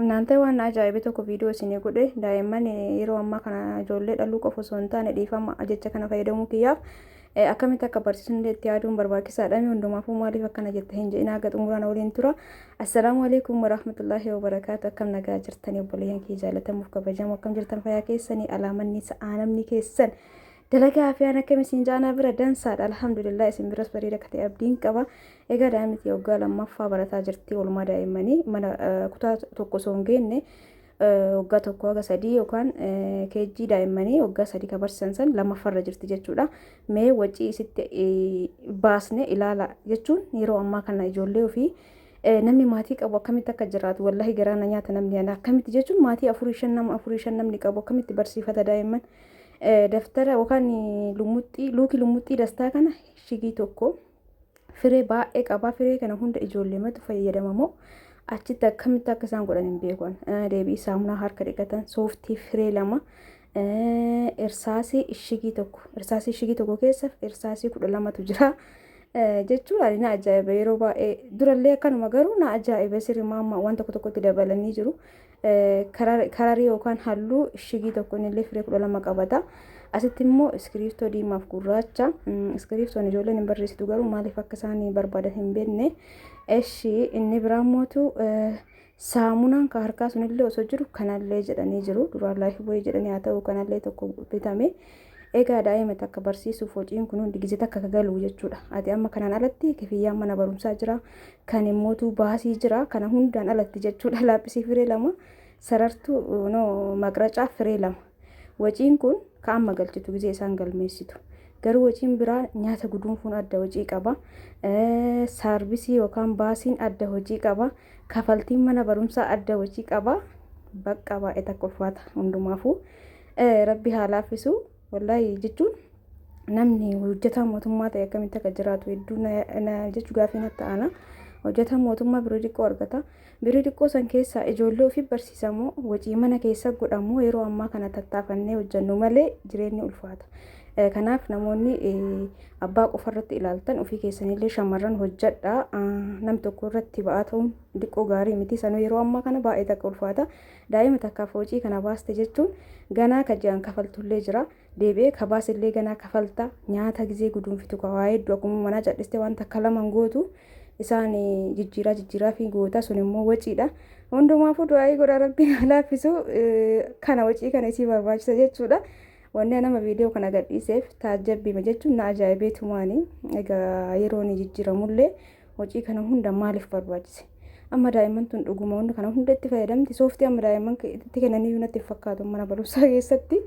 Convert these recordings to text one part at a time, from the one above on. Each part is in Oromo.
Naantee waan na ajaa'ibe tokko viidiyoo isinii godhe. Daa'imman yeroo ammaa kana ijoollee dhaluu qofa osoo hin taane, dhiifama jecha kana fayyadamuu kiyyaaf, akkamitti akka barsiisnu illee itti yaaduun barbaachisaadha. Hundumaafuu maaliif akkana jette hin jedhin, haga xumuraan waliin tura. Assalaamu alaikum warahmatullaahi wabarakaatu. Akkam nagaa jirtanii obboleeyyan kiyya jaalatamuuf kabajamu? Akkam jirtan? Fayyaa keessanii? Alaamanni sa'aa namni keessan dalagaa fi aan akkam isin jaanaa bira dansaadha. Alhamdulillah, isin biras bareeda akka ta'e abdiin qaba. Egaa daa'imti waggaa lammaffaa barataa jirti. Oolmaa daa'immanii mana kutaa tokko osoo hin geenne, waggaa 1 haga 3 yookaan keejjii daa'immanii waggaa 3 ka barsiisan san lammaffaarra jirti jechuudha. Mee wacii isitti baasne ilaala jechuun yeroo ammaa kana ijoollee ofii namni maatii qabu akkamitti akka jiraatu wallahi garaa na nyaata. Namni ana akkamitti jechuun maatii afurii shan, nama afurii shan namni qabu akkamitti barsiifata daa'imman? Daftara yookaan lumuxxii luukii lumuxxii dastaa kana shigii tokko firee baay'ee qaba. Firee kana hunda ijoollee matu fayyadamamoo achitti akkamitti akka isaan godhan hin beekan. Deebii saamunaa harka dhiqatan, sooftii firee 2, irsaasii ishigii tokko, irsaasii ishigii tokko keessa irsaasii 12tu jira jechuudha. Na ajaa'iba yeroo baay'ee, durallee akkanuma, garuu na ajaa'iba sirrimaa amma waan tokko tokkotti dabalanii jiru. Kararii yookaan halluu ishigii tokko illee firee 12 qabata. Asitti immoo iskiriiptoo diimaaf gurraacha. Iskiriiptoon ijoolleen hin barreessitu, garuu maaliif akka isaan barbaadan hin beekne. Eshi inni biraa mootu saamunaan ka harkaa sunillee osoo jiru kanallee jedhanii jiru. Duraan Lifebuoy jedhanii haa ta'u, kanallee tokko bitame. Egaa daa'ima takka barsiisuuf hojiin kun hundi gizee takka galu jechuudha. Ati amma kanaan alatti kifiyyaan mana barumsaa jira. Kan immootu baasii jira. Kana hundaan alatti jechuudha. Laaphisii firee 2, sarartuu no maqracaa firee 2. Waciin kun ka amma galchitu gizee isaan galmeessitu. Garuu waciin biraa nyaata guduunfuun adda hojii qaba. Saarbisii yookaan baasiin adda hojii qaba. Kafaltiin mana barumsaa adda hojii qaba. Bakka baay'ee takka ulfaata hundumaafuu. Rabbi haa laaffisu. Wallaahi jechuun namni hojjetaa mootummaa ta'e akkamitti akka jiraatu hedduu jechuu gaafii natti ta'ana. Hojjetaa mootummaa birrii xiqqoo argata. Birrii xiqqoo san keessaa ijoollee ofii barsiisamoo, wacii mana keessa godhamoo? Yeroo ammaa kana tattaafannee hojjennu malee jireenyi ulfaata. Kanaaf namoonni abbaa qofa irratti ilaaltan, ofii keessanillee shamarran hojjedha. Nam tokko irratti ba'aa ta'uun xiqqoo gaarii miti. Sanuu yeroo ammaa kana baay'ee takka ulfaata. Daa'ima takkaaf hojii kana baaste jechuun ganaa ka ji'an kafaltullee jira. Deebi'ee kabaasillee ganaa kafalta. Nyaata gizee guduunfitu ka waa hedduu akkuma manaa cadhiste waan takka laman gootu, isaan jijjiiraa jijjiiraa fi goota, sun immoo waciidha. Hundumaafuu du'aayii godha, rabbiin haa laaffisu. Kana wacii kana isii barbaachisa jechuudha. Wanni nama viidiyoo kana gadhiiseef taajjabbiima jechuun na ajaa'ibeetumaani. Egaa yeroon jijjiiramullee hojii kana hunda maaliif barbaachise? Amma daa'imman tun dhuguma wanti kana hunda itti fayyadamti? Sooftii amma daa'imman itti kennanii natti hin fakkaatu mana barumsaa keessatti.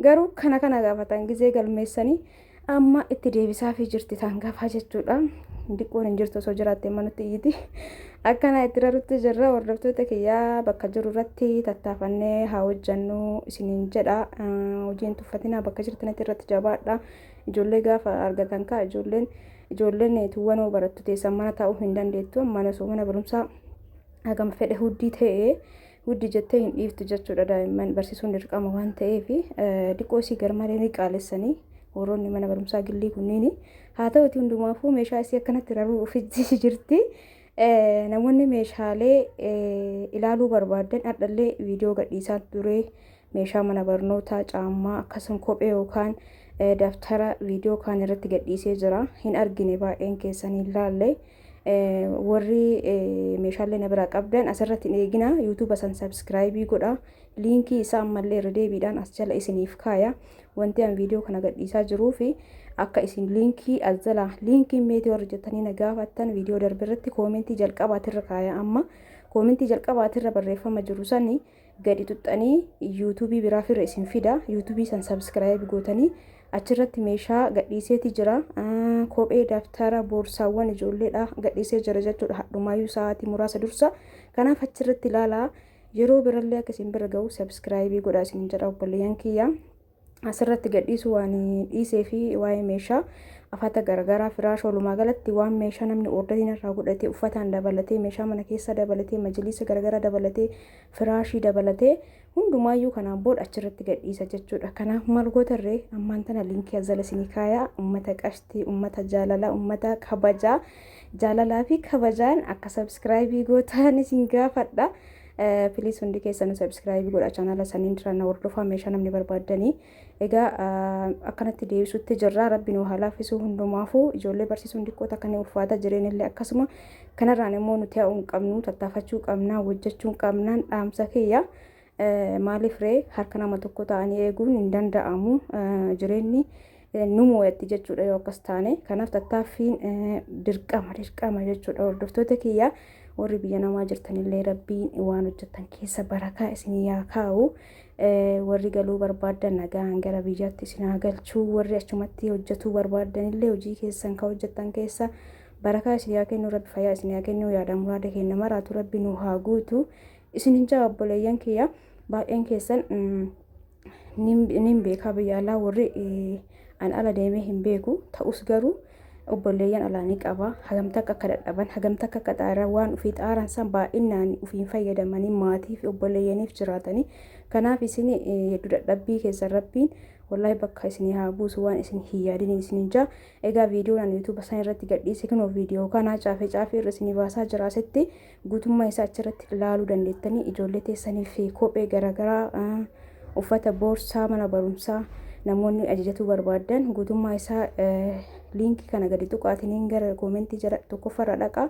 Garuu kana kana gaafatan gizee galmeessanii amma itti deebisaafii jirti taan gafaa jechuudha. Diqqoon hin jirtu, osoo jiraatte amma nutti iyyiti. Akkana itti rarutti jirra. Hordoftoota kiyyaa, bakka jiru irratti tattaafannee haa hojjannu isiniin jedha. Hojiin tuffatinaa, bakka jirtanitti irratti jabaadha. Ijoollee gaafa argatan kaa ijoolleen tuwwanoo barattu teessan mana taa'uu hin dandeettu. Mana osoo mana barumsaa hagam fedhe huddii ta'ee huddii jettee hin dhiiftu jechuudha. Daa'imman barsiisuun dirqama waan ta'eef diqqoo isii garmalee ni qaalessanii warroonni mana barumsaa gillii kunniini. Haa ta'uti hundumaafuu meeshaa isii akkanatti raruu ofitti jirti. Namoonni meeshaalee ilaaluu barbaadan, hadhallee viidiyoo gadhiisaa ture, meeshaa mana barnootaa, caammaa, akkasuma kophee yookaan daftara viidiyoo kaan irratti gadhiisee jira. Hin argine, baay'een keessan hin laalle. Warri meeshaalee na biraa qabdan asirratti hin eegina, YouTube san subscribe godha. Liinkii isaa ammallee irra deebiidhaan as jala isiniif kaaya. Wanti an viidiyoo kana gadhiisaa jiruu fi akka isin liinkii as jala, liinkiin meetii warri jettanii na gaafattan, viidiyoo darbe irratti koomentii jalqabaatirra kaaya. Amma koomentii jalqabaatirra barreeffama jiru sani gadi tuxxanii yuutuubii biraa firra isin fida. Yuutuubii san subscribe gootanii achirratti meeshaa gadhiiseeti jira. Kophee, daftara, boorsaawwan ijoolleedha gadhiisee jira jechuudha, hadhumaayyuu sa'aatii muraasa dursa. Kanaaf achirratti ilaalaa. Yeroo birallee akka isin bira ga'u subscribe godhaa isin jedha obboleeyyan kiyya. Asirratti gadhiisu waan dhiisee fi waa'ee meeshaa afata garagaraa, firaasha, walumaa galatti waan meeshaa namni orderiin irraa godhatee, uffataan dabalatee, meeshaa mana keessa dabalatee, majliisa garagaraa dabalatee, firaashii dabalatee, hundumaayyuu kanaan booda achirratti gadhiisa jechuudha. Kanaaf maal gootarree? Ammaan tana liinkii azala isinii kaayaa. Ummata qashtii, ummata jaalalaa, ummata kabajaa, jaalalaa fi kabajaan akka subscribe gootaan isin gaafadha. Please, hundi keessanuu subscribe godha chaanala saniin dura na hordofaa meeshaa namni barbaaddanii. Egaa akkanatti deebisutti jirra. Rabbi nu haa laaffisu hundumaafuu. Ijoollee barsiisuun xiqqoota akka inni ulfaata, jireenyillee akkasuma. Kanarraan immoo nuti haa'uu hin qabnu, tattaafachuu qabnaa, hojjechuu hin qabnaan dhaamsa kiyya. Maaliif ree, harka nama tokko ta'anii eeguun hin danda'amu, jireenyi nu moo'atti jechuudha yoo akkas taane. Kanaaf tattaaffiin dirqama dirqama jechuudha. Hordoftoota kiyya, warri biyya namaa jirtanillee Rabbiin waan hojjettan keessa barakaa isin yaa kaa'u. Warri galuu barbaaddan nagaan gara biyyaatti isin haa galchuu. Warri achumatti hojjetuu barbaaddanillee hojii keessan ka hojjettan keessa barakaa isin haa kennu. Rabbi fayyaa isin haa kennu. Yaada muraada kenna maraatu Rabbi nu haa guutu isin hin jaa. Obboleeyyan kiyya, baay'een keessan nin beekaa, biyya alaa warri an ala deemee hin beeku ta'us, garuu obboleeyyan alaa ni qaba. Hagam takka akka dadhaban, hagam takka akka xaaran, waan ofii xaaran san baay'inaan ofiin fayyadamanii maatii fi obboleeyyaniif jiraatanii. Kanaaf isin hedduu dadhabbii keessan Rabbiin wallahi bakka isinii haa buusu, waan isin hin yaadin isin jaa. Egaa viidiyoon ani YouTube san irratti gadhiise kunoo viidiyoo kanaa caafee caafee irra isinii baasaa jira. Asitti guutummaa isaa achirratti ilaaluu dandeettanii. Ijoollee teessaniif kophee garaagaraa, uffata, boorsaa mana barumsaa namoonni ajajatuu barbaadan guutummaa isaa liinkii kana gadi tuqaatiniin gara koomentii jala tokkoffarra dhaqaa,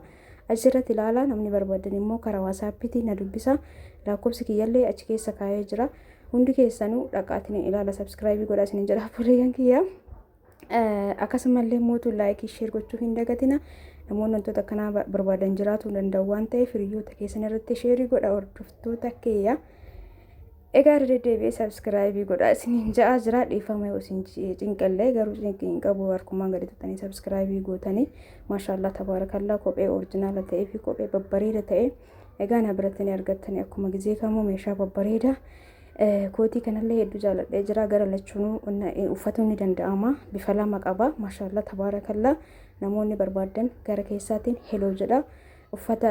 achirratti ilaalaa. Namni barbaadan immoo karaa WhatsAppiitiin na dubbisa, lakkoofsi kiyyallee achi keessa kaa'ee jira. Hundi keessanuu dhaqaatiin ilaala, subscribe godhaa isinin jedha, obboleeyyan kiyya. Akkasumallee mootu like, share gochuu hin dagatina. Namoonni wantoota akkanaa barbaadan jiraachuu danda'u waan ta'eef hiriyoota keessan irratti share godha, hordoftoota kiyya. Egaa irra deddeebi'ee subscribe godha isiniin ja'aa jira. Dhiifama yoo isin cinqallee, garuu cinqii hin qabu, harkumaan gadi tuttanii subscribe gootanii. Maashaallah, tabaarakallaa, kophee original ta'ee fi kophee babbareeda ta'e egaa na biratti ni argattanii. Akkuma gizee kamuu meeshaa babbareeda, kootii kanallee hedduu jaaladhee jira. Gara lachuunuu uffatuun ni danda'ama, bifa lama qaba. Maashaallah, tabaarakallaa, namoonni barbaadan gara keessaatiin hello jedha. Uffata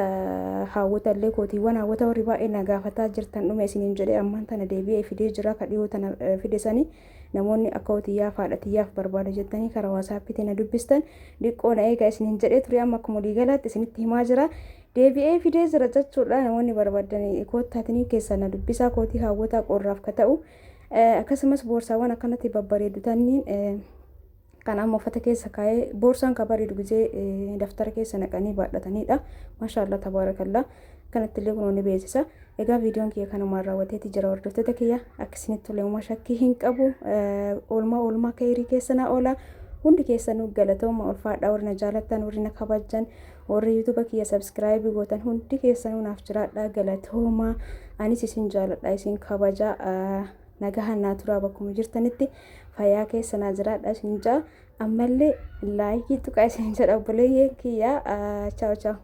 haawwata illee, kootiiwwan haawwata warri baay'ee na gaafataa jirtan, dhume isiniin jedhee ammaan tana deebi'ee fidee jira. Ka dhiyoo tana fide sanii namoonni akka hotiyyaaf haadha tiyyaaf barbaada jettanii karaa WhatsAppiitiin na dubbistan, diqqoo na eega isiniin jedhee ture. Amma akkuma waliigalaatti isinitti himaa jira, deebi'ee fidee jira jechuudha. Namoonni barbaadan koottaatinii keessaa na dubbisaa. Kootii haawwataa qorraaf ka ta'u, akkasumas boorsaawwan akkanatti babbareedu tanniin kan amma uffata keessa kaa'ee, boorsaan ka bareedu gizee daftara keessa naqanii baadhatanidha. Maashaallah, tabaarakallaa, kanatti illee kunoo ni beeksisa. Egaa viidiyoon kiyya kanumaan raawwateeti jira. Hordoftoota kiyya, akka isinitti tole uumaa shakkii hin qabu. Oolmaa oolmaa kayrii keessa na oola. Hundi keessanuu galatooma, ulfaadhaa. Warri na jaalattan, warri na kabajjan, warri YouTube kiyya subscribe gootan, hundi keessanuu naaf jiraadhaa, galatooma. Anis isin jaaladha, isin kabaja. Nagahaan naa turaa, bakkuma jirtanitti fayyaa keessa naa jiraadha isin ja'a. Ammallee like tuqaa isin jedha, obboleeyyee kiyya. Ciao ciao.